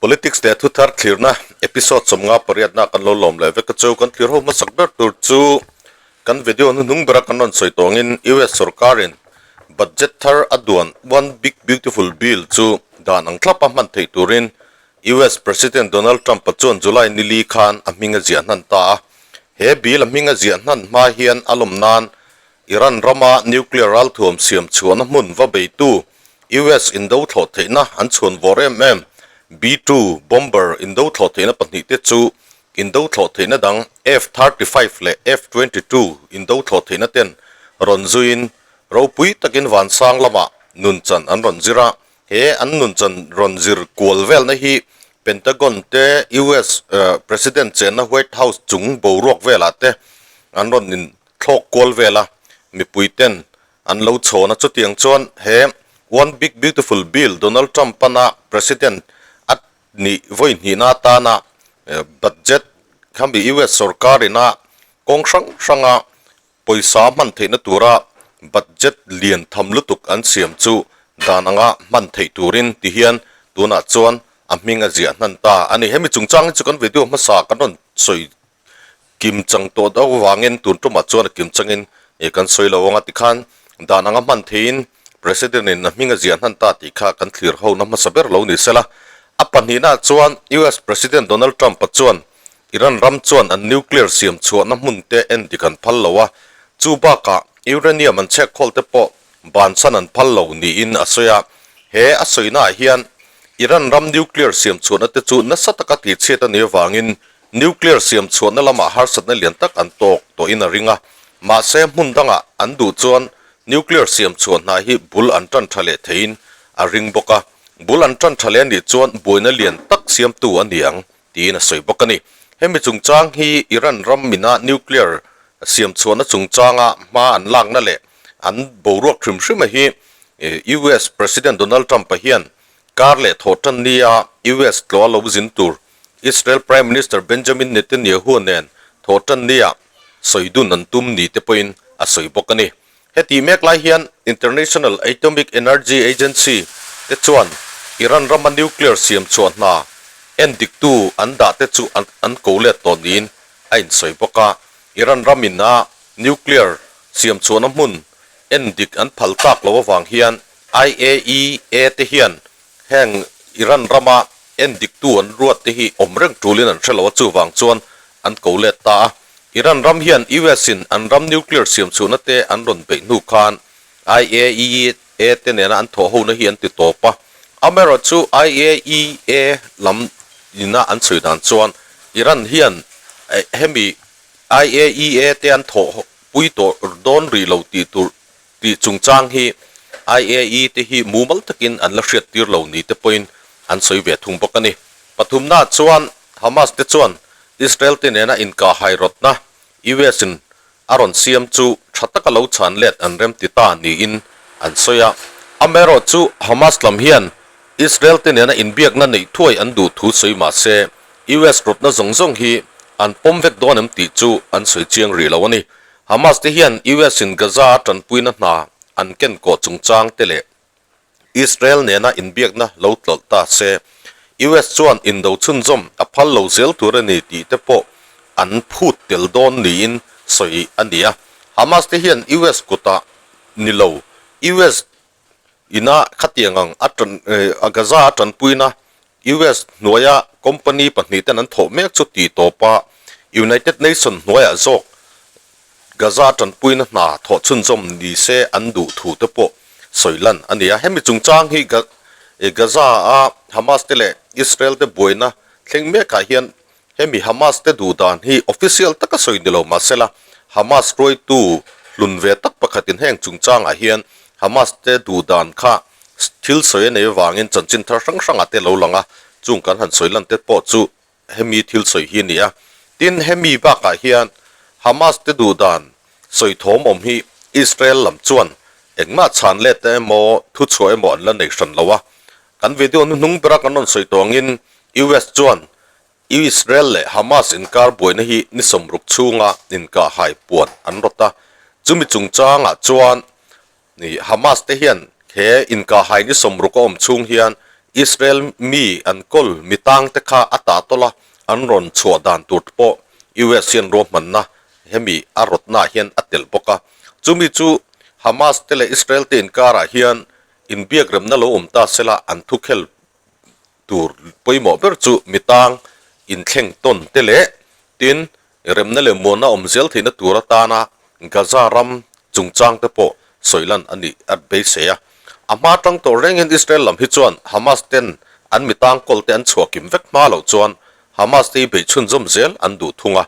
Politics leh thuthar thlirna episode 58 na kan lo lawm leh vek a chu kan thlir ho hmasak ber tur chu kan video hnuhnung bera kan rawn sawi tawngin US sorkarin budget thar a duan One Big Beautiful Bill chu dan ang thlapa hman theih turin US President Donald Trump-a chuan July nili khan a hming a ziah hnan ta a. He bill a hming a ziah hnan hma hian a lawm nan Iran rama nuclear ralthuam siam chhuahna hmun va beitu US indo thlawh theihna an chhuan vawr em em. B-2 bomber indo thlawh theihna pahnihte chu indo thlawh theihna dang F-35 leh F-22 indo thlawh theihna ten rawn zuiin ropui takin vansang lamah nunchan an rawn zir a. He an nunchan rawn zir kual velna hi Pentagon te US President chenna White House chung boruak velah te an rawn in thlawk kual vela mipui ten an lo chhawn a, chutiang chuan he One Big Beautiful Bill Donald Trump pana President a nih vawi hnihna atana budget khami US sorkar ina kawng hrang hranga pawisa hman theihna tura budget lian tham lutuk an siam chu dan anga hman theih turin ti hian tunah chuan a hming a ziah hnan ta a ni. Hemi chungchang hi chu kan video hmasa kan rawn sawi Kim chang tawh deuh avangin tun tumah chuan a kim changin ih kan sawi lo ang a tikhan dan anga hman theiin President in a hming a ziah hnan ta tih kha kan thlir ho na hmasa ber lo ni sela. A pahnihna chuan US President Donald Trump a chuan Iran ram chuan an nuclear siam chhuahna hmun te en dik an phal lo a, chu bakah uranium an chhek khawl te pawh bansan an phal lo niin a sawi a. He a sawinaah hian Iran ram nuclear siam chhuahna te chu nasa taka tihchhiat a nih avangin Nuclear siam chhuahna lamah harsatna lian tak an tawk tawhin a ring a, mahse hmun dangah an duh chuan nuclear siam chhuah hna hi bul an tan tha leh theiin a ring bawk a, bul an tan tha leh anih chuan buaina lian tak siamtu a ni ang tiin a sawi bawk a ni. Hemi chungchang hi Iran ram mina nuclear siam chhuahna chungchanga hma an lakna leh an boruak hrim hrima hi US President Donald Trump-a hian kar leh thawh tan nia US tlawh a lo zin tur Israel Prime Minister Benjamin Netanyahu nen Thawhtannia sawi dun an tum ni te pawhin a sawi bawk a ni. Heti mek lai hian International Atomic Energy Agency te chuan Iran rama nuclear siam chhuah hna en diktu an dah te chu an ko let tawh niin a insawi bawk a. Iran ramin a nuclear siam chhuahna hmun en dik an phal tak lo avang hian IAEA te hian Heng Iran rama en diktu an ruat te hi awm reng tulin an hre lo a, chuvang chuan an ko let ta a. Iran ram hian US in an ram nuclear siam chhuhna te an rawn beih hnu khan IAEA te nena an thawh hona hi an ti tawp a. Amaherawhchu IAEA lam ina an chhui dan chuan Iran hian hemi IAEA te an thawh pui tawh dawn rih lo tih tur Tih chungchang hi IAE te hi mumal takin an la hriattir lo ni te pawhin an sawi ve thung bawk a ni. Pathumna chuan Hamas te chuan Israel te nena inkahhai rawtna US in a rawn siam chu tha taka lo chhan let an remti ta niin an sawi a. Amaherawhchu Hamas lam hian Israel te nena inbiakna neih thuai an duh thu sawi mah se US rawtna zawng zawng hi an pawm vek dawn em tih chu an sawi chiang rih lo a ni. Hamas te hian US in Gaza a tanpuina hna an ken kawh chungchang te leh Israel nena inbiakna lo tlawlh ta se, US chuan indo chhunzawm a phal lo zel tur a ni tih te pawh an phut tel dawn niin sawi a ni a. Hamas te hian US kutah ni lo, US ina khatiang ang a tan Gaza a tanpuina US hnuaia company pahnih ten an thawh mek chu tih tawpa United Nation hnuaiah zawk Gaza tanpuina hna thawh chhunzawm ni se an duh thu te pawh sawi lan a ni a. Hemi chungchang hi Gaza a Hamas te leh Israel te buaina thleng mekah hian hemi Hamas te duh dan hi official taka sawi ni lo mahsela Hamas hruaitu hlun ve tak pakhatin heng chungchangah hian Hamas te duh dan kha Thil sawi a nei avangin chanchin thar hrang hrangah te lo lang a, chung kan han sawi lan te pawh chu hemi thil sawi hi a ni a. Tin, hemi bakah hian Hamas te duh dan sawi thawm awm hi Israel lam chuan engmah chhan let te emaw thu chhuah emaw an la nei hran lo a. Kan video hnuhnung bera kan rawn sawi tawh angin US chuan Israel leh Hamas inkar buaina hi ni 60 chhunga inkahhai puan an rawt a, chumi chungchangah chuan Ni, Hamas te hian he inkahhai ni 60 a awm chhung hian Israel mi an kawl mi tang te kha a tah tawlh a, an rawn chhuah dan tur te pawh US hian ruahmanna hemi a rawtnaah hian a telh bawk a. Chumi chu Hamas te leh Israel te inkarah hian inbiakremna lo awm ta sela an thukhel tur pawimawh ber chu mi tang inthleng tawn te leh tin remna leh muanna awm zel theihna tur atana Gaza ram chungchang te pawh sawi lan a nih a beisei a. A hma tang tawh rengin Israel lam hi chuan Hamas ten an mi tang kawl te an chhuah kim vek hma loh chuan Hamas te hi beih chhunzawm zel an duh thung a.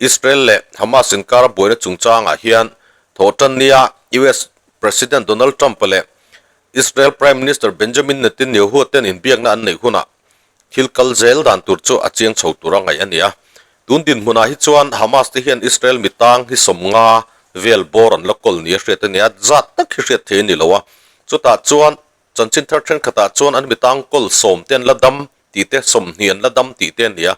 Israel leh Hamas inkara buaina chungchangah hian thawhtan nia US President Donald Trump-a leh Israel Prime Minister Benjamin Netanyahu ten inbiakna an neih hunah thil kal zel dan tur chu a chiang chho tura ngaih a ni a. Tun dinhmunah hi chuan Hamas te hian Israel mitang hi 50 vel bawr an la kawl nia hriat a ni a, zat tak hi hriat thei a ni lo a. Chutah chuan chanchin thar thenkhatah chuan an mitang kawl 10 te an la dam tih te, 20 an la dam tih te a ni a.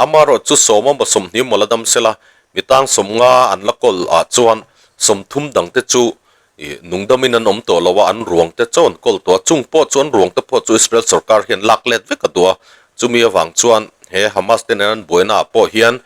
Amaherawhchu chu 10 emaw 20 emaw la dam sela, mitang 50 an la kawl ah chuan 30 dang te chu Ih, nungdamin an awm tawh lo a, an ruang te chaw an kawl tawh a, chung pawh chu an ruang te pawh chu Israel sorkar hian lak let vek a duh a, chumi avang chuan he Hamas te nen an buaina ah pawh hian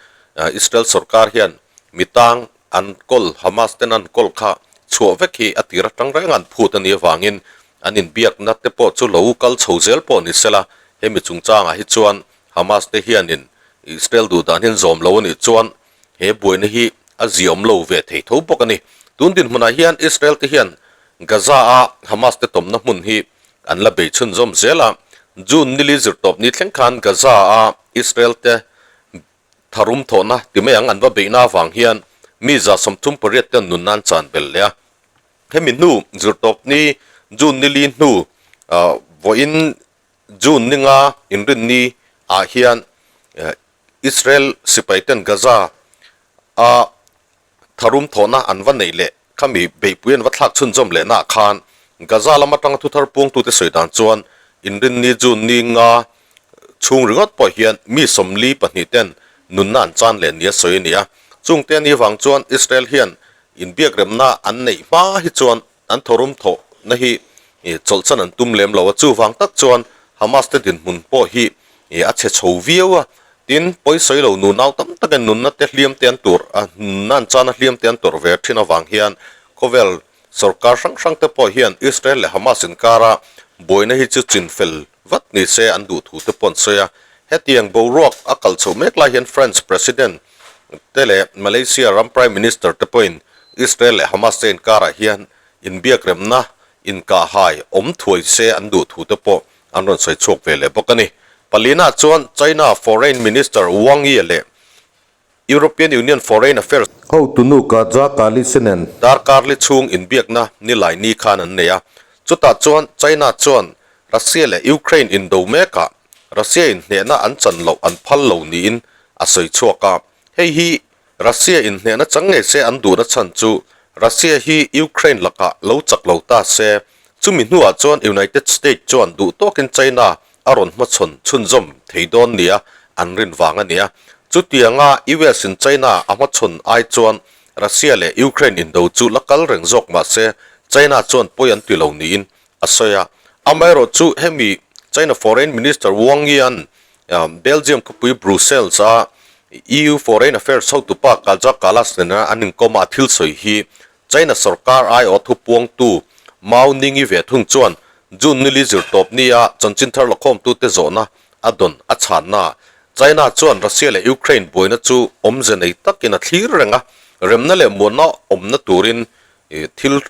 Israel sorkar hian mi tang an kawl, Hamas ten an kawl kha chhuah vek hi a tir atang reng a an phut a nih avangin an inbiakna te pawh chu lo kal chho zel pawh ni sela, hemi chungchangah hi chuan Hamas te hianin Israel duh dan hian zawm lo a nih chuan He buaina hi a ziaawm lo ve thei tho bawk a ni. Tun dinhmunah hian Israel te hian Gaza-a Hamas te tawmna hmun hi an la bei chhunzawm zel a. June nili zirtawp ni thleng khan Gaza-a Israel te tharum thawhna ti mai ang an va beihna avang hian mi 38 ten nun nan chan belh leh a. Hemi hnu zirtawp ni June nili hnu vawiin June ninga inrinni ah hian Israel sipai ten Gaza a tharum thawhna an va neih leh khami beihpui an va thlak chhunzawm leh naah khan Gaza lam atanga thuthar puangtute sawi dan chuan inrinni June ni nga chhung ringawt pawh hian mi 42 ten nunna an chan leh nia sawi a ni a. Chungte a nih vang chuan Israel hian inbiakremna an neih hma hi chuan An thawrum thawhna hi chawlhchan an tum lem lo a, chuvang tak chuan Hamas te dinhmun pawh hi a chhe chho viau a. Tin, pawisawi lo nunau tam takin nunna te hliam te an tur a, nunna an chana hliam te an tawrh ve thin avang hian khawvel sorkar hrang hrang te pawh hian Israel leh Hamas inkara buaina hi chu chinfel vat ni se an duh thu te pawh an sawi a. Hetiang boruak a kal chhoh mek lai hian French President te leh Malaysia ram Prime Minister te pawhin Israel leh Hamas te inkarah hian inbiakremna inkahhai awm thuai se an duh thu te pawh an rawn sawi chhuak ve leh bawk a ni. Palina chuan China Foreign Minister Wang Yi leh European Union Foreign Affairs hotunu Kaja Kallis nen darkar li chhung inbiakna nilai ni khan an nei a. Chutah chuan China chuan Russia leh Ukraine indo mekah Russia in hnehna an chan loh an phal lo niin a sawi chhuak a. Hei hi Russia in hnehna chang ngei se an duhna chhan chu Russia hi Ukraine lakah lo chak lo ta se. Chumi hnuah chuan United States chuan duh tawkin China a rawn hmachhawn chhunzawm thei dawn nia an rin vang a ni a. Chutianga US in China a hmachhawn ai chuan Russia leh Ukraine indo chu la kal reng zawk mah se China chuan pawi an ti lo niin a sawi a. Amaherawhchu hemi China Foreign Minister Wang Yi-a'n Belgium khawpui Brussels a EU Foreign Affairs hotupa Kaja Kallas nena an inkawm a a thil sawi hi China sorkar aiawh thupuangtu Mao Ning-i ve thung chuan June nili zirtawp nia chanchin thar lakhawmtute zawhna a dawn a chhanna. China chuan Russia leh Ukraine buaina chu awmze nei takin a thlir reng a, remna leh muanna awmna turin thil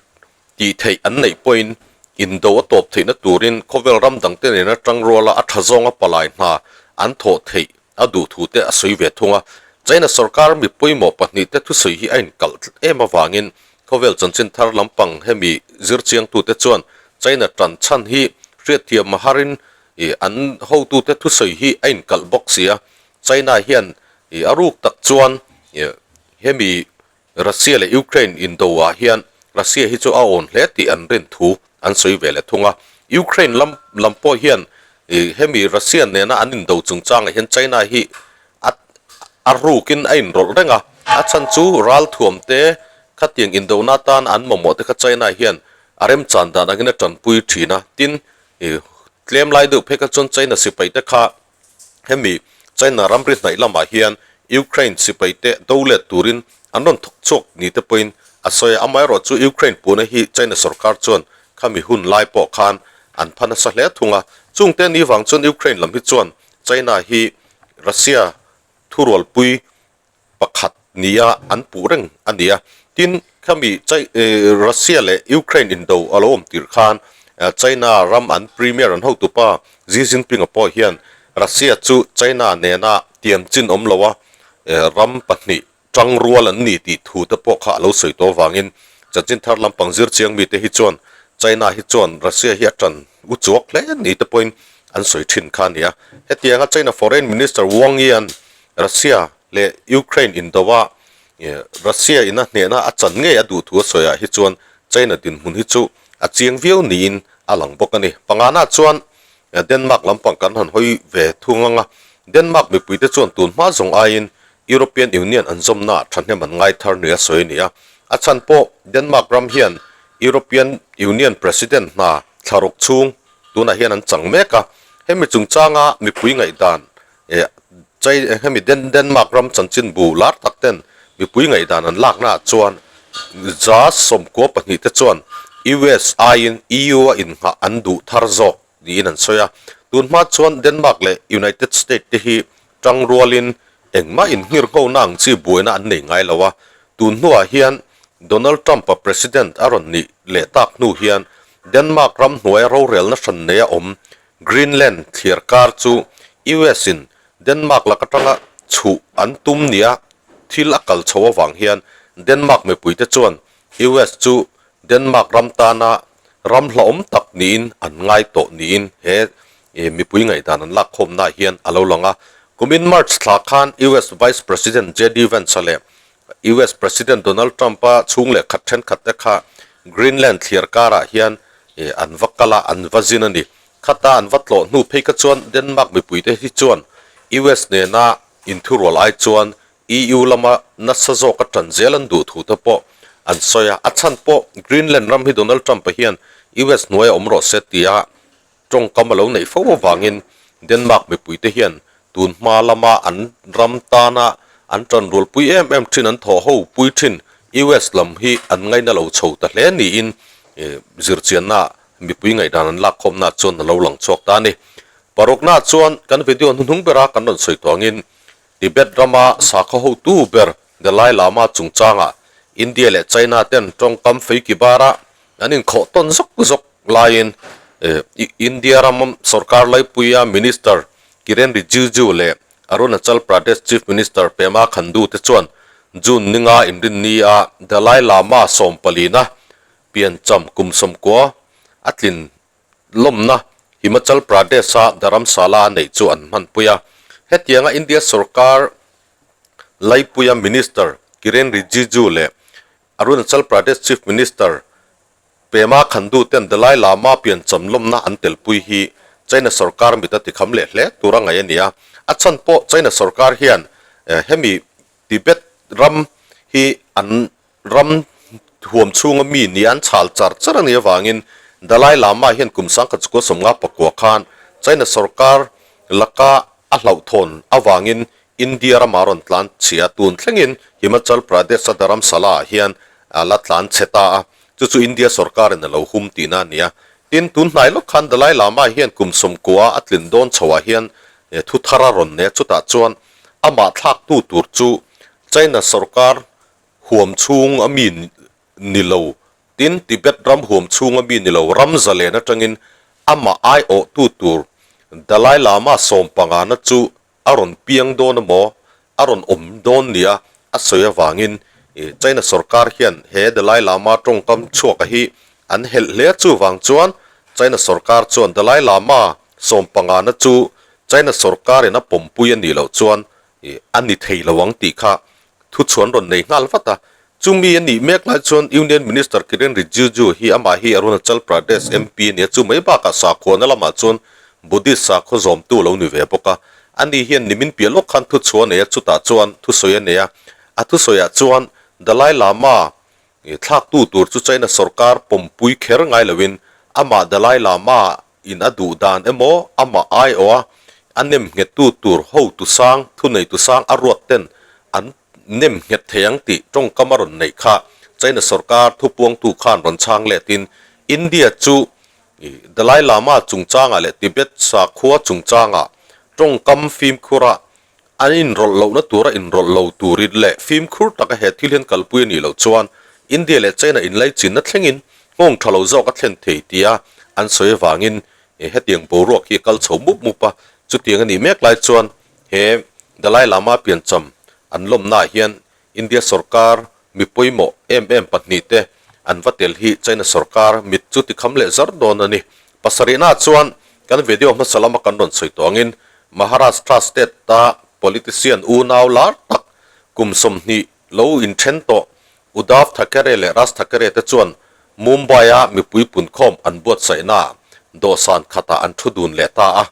tih theih an neih pawhin indo a tawp theihna turin khawvel ram dangte nena tangruala a tha zawnga palai hna an thawh theih a duh thu te a sawi ve thung a. China sorkar mi pawimawh pahnihte thusawi hi a inkalh em avangin khawvel chanchin thar lampang hemi zirchiangtute chuan China tan chhan hi hriatthiam harin an hotute thusawi hi a inkalh bawk si a. China hian a ruk tak chuan hemi Russia leh Ukraine indo ah hian Russia hi chu a awn hle tih an rin thu an sawi ve leh thung a. Ukraine lam lam pawh hian hemi Russia nena an indo chungchangah hian China hi a a rukin a inrawlh reng a. A chhan chu ralthuam te khatiang indona atan an mamawh te kha China hian a remchan dan angin a tanpui thin a. Tin. Tlem lai deuh phei kha chuan China sipai te kha hemi China ramri hnaih lamah hian Ukraine sipai te do let turin an rawn thawk chhuak ni te pawhin a sawi a, amaherawh chu Ukraine puhna hi China sorkar chuan khami hun lai pawh khan an pha nasa hle thung a, chungte ni vang chuan Ukraine lam hi chuan China hi Russia thurualpui pakhat nia an puh reng a ni a. Tin, khami Russia leh Ukraine indo a lo awm tirh khan China ram an Premier an hotupa Xi Jinping-a pawh hian Russia chu China nena tiam chin awm loa ram pahnih tang rual an ni tih thu te pawh kha a lo sawi tawh avangin chanchin thar lampang zir chiang mite hi chuan China hi chuan Russia hi a tan u chuak hle ni te pawhin an sawi thin kha a ni a. Hetianga China Foreign Minister Wang Yi-a'n Russia leh Ukraine indo a Russia in a hnehna a chan ngei a duh thu a sawi ah hi chuan China dinhmun hi chu a chiang viau niin a lang bawk a ni. Pangana chuan Denmark lampang kan han hawi ve thung ang a, Denmark mipuite chuan tun hma zawng aiin European Union an zawmna ah thahnem an ngai thar ni a sawi a ni a. A chhan pawh Denmark ram hian European Union President hna thlaruk chhung tunah hian an chang mek a, hemi chungchanga mipui ngaihdan Chai hemi Denmark ram chanchinbu lar tak ten mipui ngaihdan an laknaah chuan za 12 te chuan US aiin EU a innghah an duh thar zawk niin an sawi a. Tun hma chuan Denmark leh United State te hi tang rualin engmah innghirnghona ang chi buaina an nei ngai lo a. Tun hnuah hian Donald Trump-a president a rawn nih leh tak hnu hian Denmark ram hnuaia rorelna hran neia awm Greenland thliar kar chu US in Denmark lak atanga chhuh an tum nia thil a kal chho avang hian Denmark mipuite chuan US chu Denmark ram tana ram hlauhawm tak niin an ngai tawh niin he mipui ngaihdan an lakkhawmnaah hian a lo lang a. Kumin March thla khan US Vice President JD Vance-a leh US President Donald Trump-a chhung leh khat thenkhat te kha Greenland thliar karah hian an va kal a, an va zin a ni. Khata an va tlawh hnu phei kha chuan Denmark mipuite hi chuan US nena inthurual ai chuan EU lama nasa zawka tan zel an duh thu te pawh an sawi a. A chhan pawh Greenland ram hi Donald Trump-a hian US hnuaia awm rawh se tia Tawngkam a lo neih fo avangin Denmark mipuite hian tun hma lama an ram tana an tanrualpui em em thin an thawh ho pui thin US lam hi an ngaina lo chho ta hle niin zirchianna mipui ngaihdan an lakkhawmna chuan a lo lang chhuak ta a ni. Parukna chuan kan video hnuhnung bera kan rawn sawi tawh angin Tibet rama sakhaw hotu ber Dalai Lama chungchangah India leh China ten tawngkam feiki bara An inkhawh tawn zawk zawk laiin India ram sorkar laipuia Minister Kiren Rijiju leh Arunachal Pradesh Chief Minister Pema Khandu te chuan June ninga inrinni a Dalai Lama sawmpalina piancham kum 90 a tlin lawmna Himachal Pradesh-a Dharamsala a neih chu an hmanpui a. Hetianga India sorkar laipuia Minister Kiren Rijiju leh Arunachal Pradesh Chief Minister Pema Khandu ten Dalai Lama piancham lawmna an telpui hi China sorkar mit a tikham leh hle tur a ngaih a ni a. A chhan pawh China sorkar hian hemi Tibet ram hi an ram huam chhunga mi nia an chhal char char a nih avangin Dalai Lama hian kum 1959 khan China sorkar laka a hlauhthawn avangin India rama rawn tlan chhia tun thlengin Himachal Pradesh-a Dharamsala-ah hian a la tlan chhe ta a, chu chu India sorkarin a lo hum tihna a ni a. Tin, tun hnai lawk khan Dalai Lama hian kum 90 a tlin dawn chhoah hian thu thar a rawn nei a, chutah chuan amah thlaktu tur chu China sorkar huam chhung a mi ni lo, tin Tibet ram huam chhung a mi ni lo ram zalen atangin amah aiawhtu tur Dalai Lama 15na chu a rawn piang dawn emaw, a rawn awm dawn nia a sawi avangin China sorkar hian he Dalai Lama tawngkam chhuaka hi an helh hle chuvang chuan China sorkar chuan Dalai Lama 15na chu China sorkarin a pawmpui a nih loh chuan a ni thei lo ang tih kha thuchhuan rawn nei nghal vat a. Chumi a nih mek lai chuan Union Minister Kiren Rijiju hi amah hi Arunachal Pradesh MP a ni a, chu mai bakah sakhuana lamah chuan Buddhist sakhaw zawmtu lo ni ve bawk a. Ani hian nimin piah lawk khan thuchhuah a nei a, chutah chuan thusawi a nei a. A thusawiah chuan Dalai Lama thlaktu tur chu China sorkar pawmpui kher ngai loin amah Dalai Lama. in a duh dan emaw amah aiawha a nem nghettu tur hotu sang, thuneitu sang a ruat ten an nem nghet thei ang tih tawngkam a rawn neih kha China sorkar thupuangtu khan rawn chhang letin India chu Dalai Lama chungchangah leh Tibet sakhua chungchangah tawngkam fimkhura An inrawlh lohna tura inrawlh lo turin leh fimkhur taka he thil hian kalpui a nih loh chuan India leh China inlaichinna thlengin nghawng tha lo zawk a thlen thei tia an sawi avangin hetiang boruak hi a kal chho mup mup a. Chutiang a nih mek lai chuan he Dalai Lama piancham an lawmnaah hian India sorkar mi pawimawh em em pahnihte an va tel hi China sorkar mit chu tikham leh zar dawn a ni. Pasarihnaah chuan kan video hmasa lama kan rawn sawi tawh angin Maharashtra state-a politician unau lar tak kum 20 lo inthen tawh Uddhav Thackeray leh Raj Thackeray te chuan Mumbai-a mipui punkhawm an buatsaihnaah dawhsan khatah an thu dun leh ta a.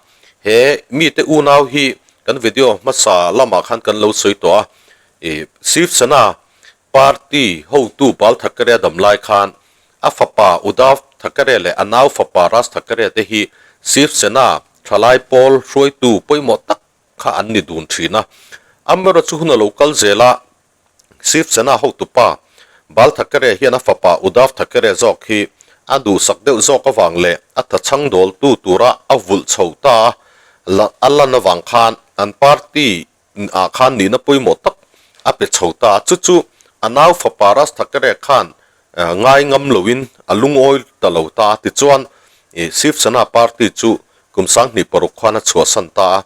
He mite unau hi kan video hmasa lamah khan kan lo sawi tawh a. I Shiv Sena party hotu Bal Thackeray a dam lai khan a fapa Uddhav Thackeray leh a nau fapa Raj Thackeray te hi Shiv Sena thalai pawl hruaitu pawimawh tak kha an ni dun thin a. Amaherawhchu chu hun a lo kal zel a, Shiv Sena hotupa Bal Thackeray hian a fapa Uddhav Thackeray zawk hi a duhsak deuh zawk avang leh a tachhang dawltu tura a vulh chho ta a, a lan avang khan an party ah khan nihna pawimawh tak a pe chho ta a, chu chu a nau fapa Raj Thackeray khan ngai ngam loin a lungawi ta lo ta a, tichuan Shiv Sena party chu kum 2006 khan a chhuahsan ta a,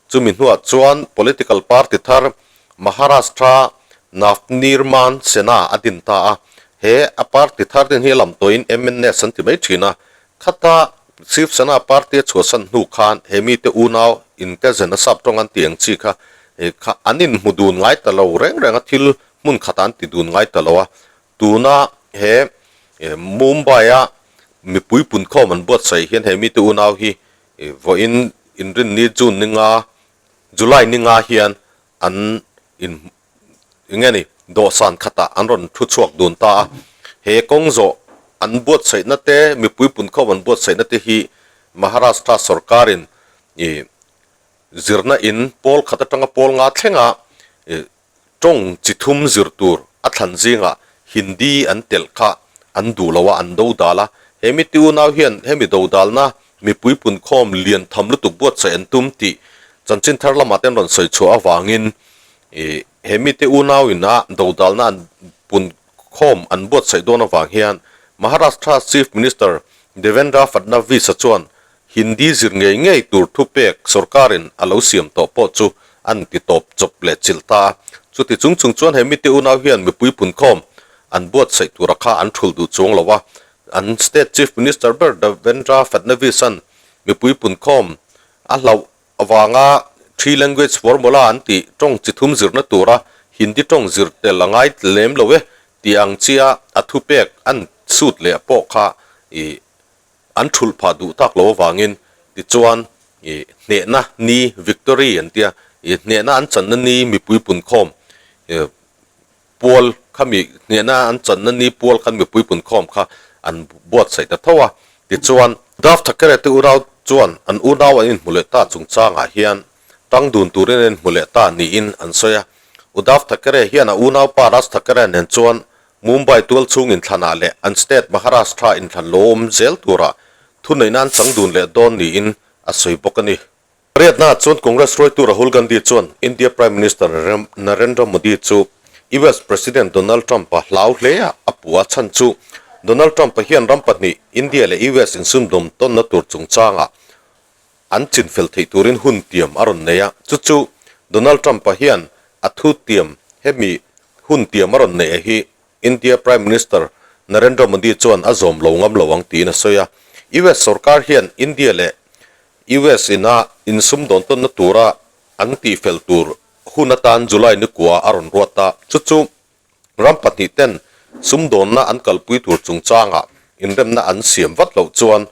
chumi hnuah chuan political party thar Maharashtra Navnirman Sena a din ta a, he a party thar din hi a lam tawhin MNS an ti mai thin a, Khata Shiv Sena party a chhuahsan hnu khan he mite unau inkezen a sap tawng an tih ang chi kha kha an inhmu dun ngai ta lo reng reng a, thil hmun khatah an ti dun ngai ta lo a. Tuna he Mumbai-a mipui punkhawm an buatsaih hian he mite unau hi vawiin inrinni June ninga July ninga hian an in enge ni dawhsan khatah an rawn thu chhuak dun ta a, he kawng zawh an buatsaihna te mipui punkhawm an buatsaihna te hi Maharashtra sorkarin ih zirna in pawl khat atanga pawl nga thlenga ih tawng chi thum zir tur a thlan zingah Hindi an telh kha an duh lo a, an do dal a, he miti unau hian hemi do dalna mipui punkhawm lian tham lutuk buatsaih an tum tih chanchin thar lamah te an rawn sawi chhuah avangin Ih, he mite unau ina dodalna an pun khawm an buatsaih dawn avang hian Maharashtra Chief Minister Devendra Fadnavis-a chuan Hindi zir ngei ngei tur thupek sorkarin a lo siam tawh pawh chu an ti tawp chawp leh chilh ta a. Chuti chung chung chuan he mite unau hian mipui pun khawm an buatsaih tura kha an thul duh chuang lo a. An State Chief Minister ber Devendra Fadnavis-a'n mipui pun khawm a hlauh Avanga Three Language Formula an tih tawng chi thum zirna tura Hindi tawng zir tel a ngai lem lo e tih ang chia a thupek an sut leh pawh kha ih an thulh phah duh tak lo avangin tichuan ih hnehna ni victory an tia ih hnehna an channa ni mipui punkhawm ih Pual kha mi hnehna an channa ni pual khan mipui punkhawm kha an buatsaih ta tho a. Tichuan, Uddhav Thackeray te unau chuan an unau an inhmu leh ta chungchangah hian tang dun turin an inhmu leh ta niin an sawi a. Uddhav Thackeray hian a unaupa Raj Thackeray nen chuan Mumbai tualchhung inthlanah leh an state Maharashtra inthlan lo awm zel turah thuneihna an chang dun leh dawn niin a sawi bawk a ni. Pariatnaah chuan Congress hruaitu Rahul Gandhi chuan India Prime Minister Narendra Modi chu US President Donald Trump-a hlau hle a a puh a chhan chu Donald Trump-a hian ram pahnih India leh US insumdawm tawnna tur chungchangah an chinfel theih turin hun tiam a rawn nei a, chu chu Donald Trump-a hian a thu tiam hemi hun tiam a rawn neih hi India Prime Minister Narendra Modi chuan a zawm lo ngam lo ang tiin a sawi a. US sorkar hian India leh US ina insumdawn tawnna tura an tihfel tur hun atan July nikua a rawn ruat a, chu chu ram pahnih ten sumdawnna an kalpui tur chungchangah inremna an siam vat loh chuan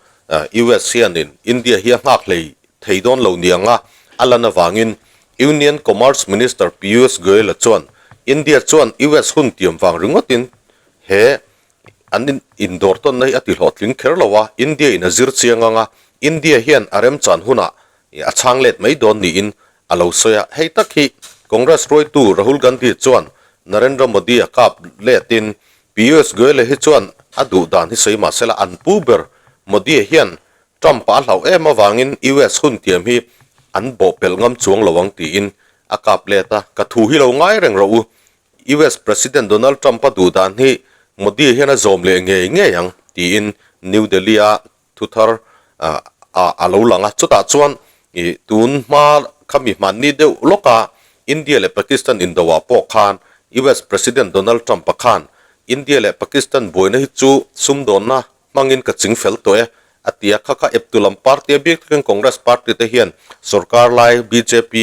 US hianin India hi a nghak hlei thei dawn lo niang a, a lan avangin Union Commerce Minister Piyush Goyal-a chuan India chuan US hun tiam vang ringawtin he An indawr tawnna hi a ti hlawhtling kher lo a, India in a zir chiang ang a, India hian a remchan hunah a chhang let mai dawn niin a lo sawi a. Hei tak hi Congress hruaitu Rahul Gandhi chuan Narendra Modi a kap letin Piyush Goyal hi chuan a duh dan hi sawi mah sela an pu ber Modi hian Trump a hlauh em avangin US hun tiam hi an bawhpelh ngam chuang lo ang tiin a kap let a, ka thu hi lo ngai reng rawh u, US President Donald Trump a duh dan hi Modi hian a zawm leh ngei ngei ang tiin New Delhi a thuthar a lo lang a, chutah chuan tun hma khami hmanni deuh lawka India leh Pakistan indo ah pawh khan US President Donald Trump a khan India leh Pakistan buaina hi chu sumdawnna hmangin ka ching fel tawh e a ti a, kha kha eptu lam party a bik takin Congress party te hian sorkar lai bjp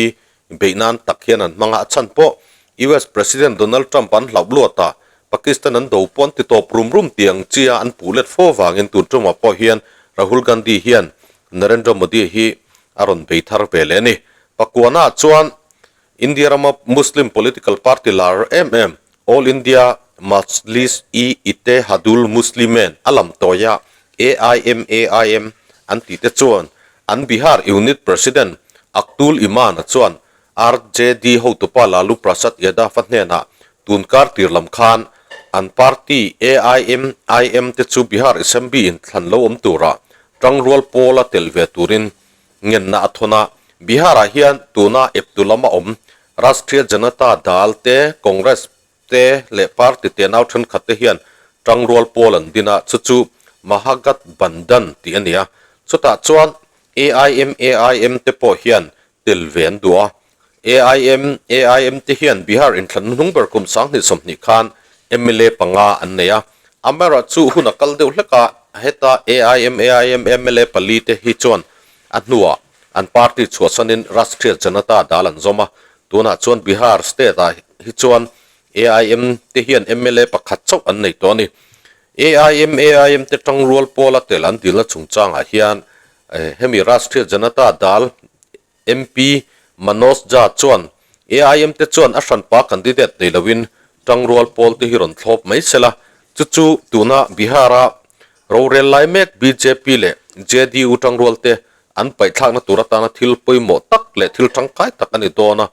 beih nan tak hian an hmang a, a chhan pawh US President Donald Trump an hlauh luat a, Pakistan an do pawh an ti tawp rum rum tih ang chi a an puh let fo avangin tun tumah pawh hian Rahul Gandhi hian Narendra Modi hi a rawn bei thar ve leh a ni. Pakuana chuan India rama Muslim political party lar em em All India Majlis-e-Ittehadul Muslimeen a lam tawi a, AIMAIM an tih te chuan an Bihar unit president Aktul Iman-a chuan RJD hotupa Lalu Prasad Yadav-a hnenah tun kar tir lam khan an party AIMIM te chu Bihar Assembly inthlan lo awm tura tangrual pawla tel ve turin ngenna a thawn a. Bihar-ah hian tuna eptu lama awm Rashtriya Janata Dal te, Congress te leh party tenau thenkhat te hian tangrual pawl an din a, chu chu Mahagathbandhan tih a ni a. Chutah chuan AIMAIM te pawh hian tel ve an duh a. AIMAIM te hian Bihar inthlan hnuhnung ber kum 2020 khan mla panga an nei a. Amaherawhchu hun a kal deuh hlek a, heta AIMAIM mla pali te hi chuan a hnuah An party chhuahsanin Rashtriya Janata Dal an zawm a, tunah chuan Bihar state-ah hi chuan AIM te hian mla pakhat chauh an nei tawh a ni. AIM AIM te tangrual pawla tel an dilna chungchangah hian hemi Rashtriya Janata Dal MP Manoj Jha chuan AIM te chuan a hranpa candidate nei loin tangrual pawl te hi rawn thlawp mai sela, chu chu tuna Bihar-a Rorel lai mek bjp leh JDU tangrual te an paihthlakna tur atana thil pawimawh tak leh thil tangkai tak a ni dawn a.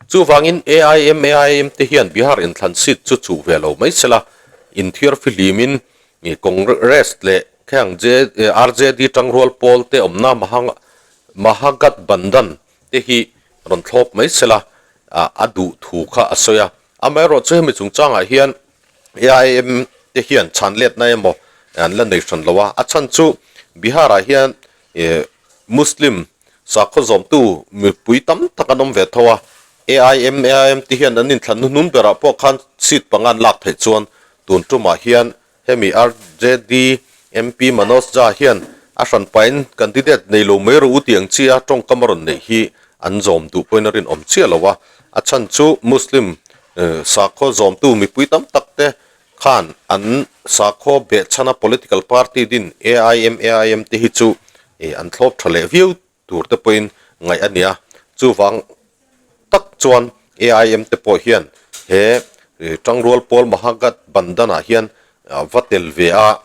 Chuvangin AIMAIM te hian Bihar inthlan seat chu chuh ve lo mai sela, inthiar fihlimin Congress leh kheng RJD tangrual pawl te awmna Mahagathbandhan te hi rawn thlawp mai sela a duh thu kha a sawi a. Amaherawhchu hemi chungchangah hian AIM te hian chhan letna emaw an la nei hran lo a, a chhan chu Bihar-ah hian Muslim sakhaw zawmtu mipui tam tak an awm ve tho a, AIM AIM te hian an inthlan hnuhnun berah pawh khan seat panga an lak theih chuan tun tumah hian hemi RJD MP Manoj Jha hian a hran pahin candidate nei lo mai rawh u tih ang chi a tawngkam a rawn neih hi an zawm duh pawhin a rinawm chiah lo a, a chhan chu Muslim Sakhaw zawmtu mipui tam tak te khan an sakhaw behchhana political party din AIM AIM te hi chu an thlawp tha leh viau tur te pawhin ngaih a ni a. Chuvang tak chuan AIM te pawh hian he tangrual pawl Mahagathbandhan ah hian va tel ve a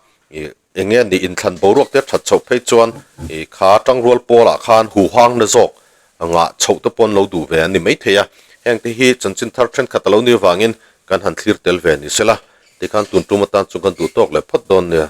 Eng nge ni inthlan boruak te that chhoh phei chuan i kha tangrual pawlah khan huhangna zawk ngah chhoh te pawh an lo duh ve a ni maithei a. Heng te hi chanchin thar thenkhat a lo ni avangin kan han thlir tel ve ni sela, tikhan tun tum atan chu kan duh tawk leh phawt dawn nia.